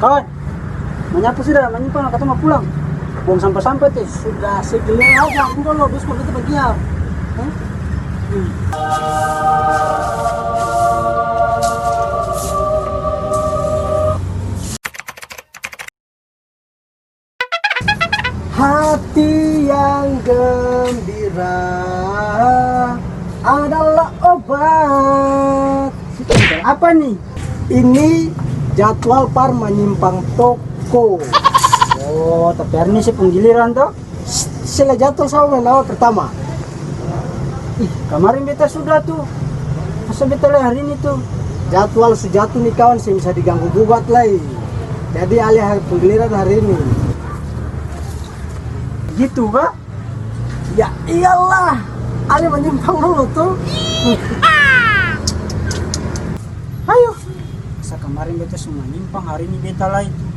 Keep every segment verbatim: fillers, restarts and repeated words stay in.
Kawan, manyapu sudah, manyimpang, katong mo pulang. Buang sampah-sampah te. Sudah, segele aja, aku dolo, bos, beta bagian. Hah? Hati yang gembira adalah obat. Apa ni? Ini jadwal par manyimpang toko. Oh, tapi hari ini se pung giliran to? Sela jadwal sama maeng awal pertama. Ih, kamarin beta sudah tu. Masa beta lai hari ini tu? Jadwal su jatuh ni kawan, seng bisa diganggu gugat lai. Jadi alih hari pung giliran hari ini. Gitu ka? Ya iyalah, alih manyimpang dulu tu. Ayo. Sa kamarin beta su manyimpang, hari ini beta lai tu.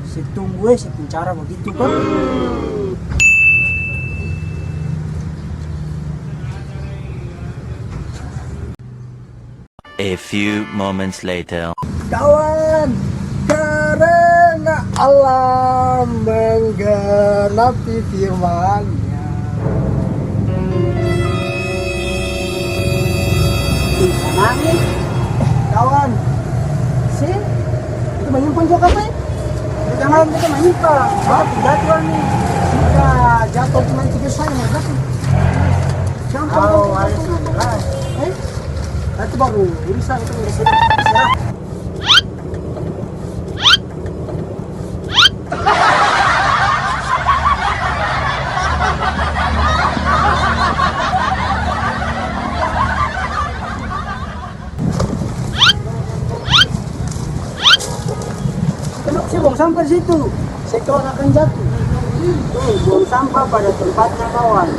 Se tunggu e, se pung cara bagitu ka. A few moments later. Kawan, karena Allah menggenapi firman-Nya. Ih, sanang ni. Kawan. Si, itu manyimpang juga, Pak? Itu jangan kita manyimpang. Hah? Jadwal ni. Sudah, jadwal cuma tiga saya, Pak. Gampang, gampang, gampang. Eh? Nanti baru urusan itu, urusan. Kenapa sih buang sampah di situ? Saya kawan akan jatuh. Eh, buang sampah pada tempatnya, kawan.